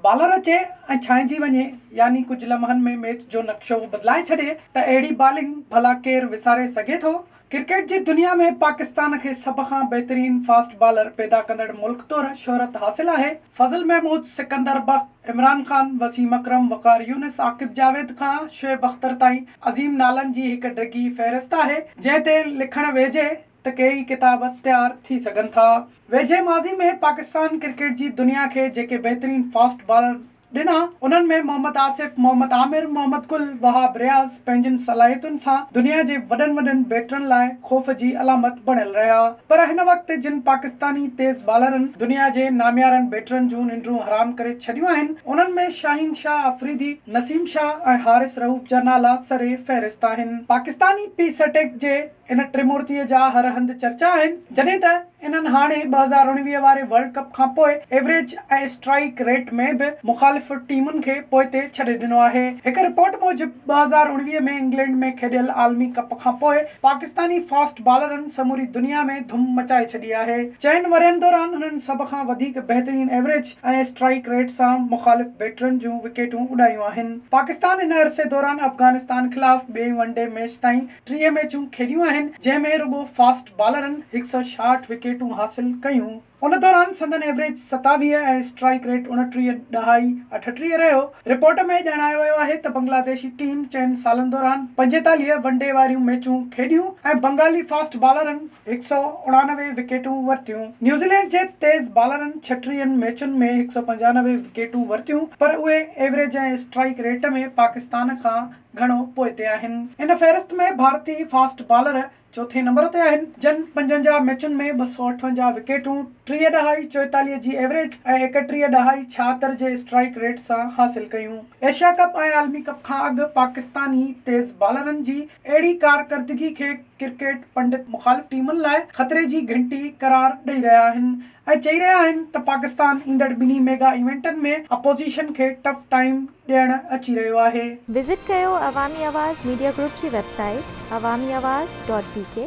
Bowler اچي ۽ ڇانئجي وڃي يعني ڪجهه لمحن ۾ ميچ جو نقشو بدلائي ڇڏي ته اهڙي بالنگ ڀلا ڪير وساري سگهي ٿو؟ ڪرڪيٽ جي دنيا ۾ پاڪستان کي سڀ کان بهترين فاسٽ بالر پيدا ڪندڙ ملڪ طور شهرت حاصل آهي. فضل محمود، سڪندر بخت، عمران خان، وسيم اڪرم، وقار يونس، عاقب جاويد کان شعيب اختر تائين عظيم نالن جي هڪ ڊگهي فهرست آهي، جنهن تي لکڻ ويهجي ته ڪيئي ڪتاب تيار ٿي سگهن ٿا. ويجهي ماضي ۾ پاڪستان ڪرڪيٽ جي دنيا کي جيڪي بهترين فاسٽ بالر ڏنا، انهن ۾ محمد آصف، محمد عامر، محمد گل، وهاب رياض پنهنجين صلاحيتن سان دنيا جي وڏن وڏن بيٽرن لاء خوف جي علامت بڻيل رهيا. پر هن وقت جن پاڪستاني تيز بالرن دنيا جي ناميارن بيٽرن جون ننڊون حرام ڪري ڇڏيون آهن، انهن ۾ شاهين شاهه آفريدي، نسيم شاهه ۽ حارث رئوف جا نالا سر فهرست آهن. پاڪستاني پيس اٽيڪ جي ان ٽمورتيء جا هر هنڌ چرچا آهن، جڏهن ته انهن هاڻي 2019 واري ورلڊ ڪپ کانپوء ايوريج ۽ اسٽرائيڪ ريٽ ۾ به مخالف ٽيمن کي پوئتي ڇڏي ڏنو آهي. هڪ رپورٽ موجب 2019 ۾ انگلينڊ ۾ کيڏيل عالمي ڪپ کانپوء پاڪستاني فاسٽ بالرن سموري دنيا ۾ ڌم مچائي ڇڏي آهي. چئن ورهين دوران هنن سڀ کان وڌيڪ بهترين ايوريج ۽ اسٽرائيڪ ريٽ سان مخالف بيٽرن جون وڪيٽون اڏايون آهن. پاڪستان ان عرصي دوران افغانستان خلاف ٻئي ون ڊي ميچ تائين 30 ميچون کيڏيون آهن، جنهن ۾ رڳو فاسٽ بالرن 166 وڪيٽون حاصل ڪيون. ان دوران سندن ايوريج 27 ۽ اسٽرائيڪ ريٽ 29 ڏهائي 38 رهيو. رپورٽ ۾ ڄاڻايو ويو آهي ته بنگلاديشي ٽيم چئن سالن دوران 45 ون ڊي واريون ميچون کيڏيون ۽ بنگالي فاسٽ بالرن 189 وڪيٽون ورتيون. نيوزيلينڊ جي تيز بالرن ڇٽيهن ميچن ۾ 195 وڪيٽون ورتيون پر اهي ايوريج ۽ اسٽرائيڪ ريٽ ۾ پاڪستان کان گهڻو پوئتي آهن. ان فهرست ۾ ڀارتي فاسٽ بالر چوٿين نمبر تي آهن، جن 55 ميچن ۾ 258 وڪيٽون، ٽيهه ڏهائي 44 جي ايوريج ۽ ايڪٽيهه ڏهائي 76 جي اسٽرائيڪ ريٽ سان حاصل ڪيون. ايشيا ڪپ ۽ عالمي ڪپ کان اڳ پاڪستاني تيز بالرن جي اهڙي ڪارڪردگي کي ڪرڪيٽ پنڊت مخالف ٽيمن لاء خطري جي گهنٽي قرار ڏئي رهيا آهن ۽ چئي رهيا آهن ته پاڪستان ايندڙ ٻنهي ميگا ايونٽن ۾ اپوزيشن کي ٽف ٽائيم ڏيڻ اچي رهيو آهي. وزٽ ڪيو عوامي آواز ميڊيا گروپ جي website Awami Awaz dot B K.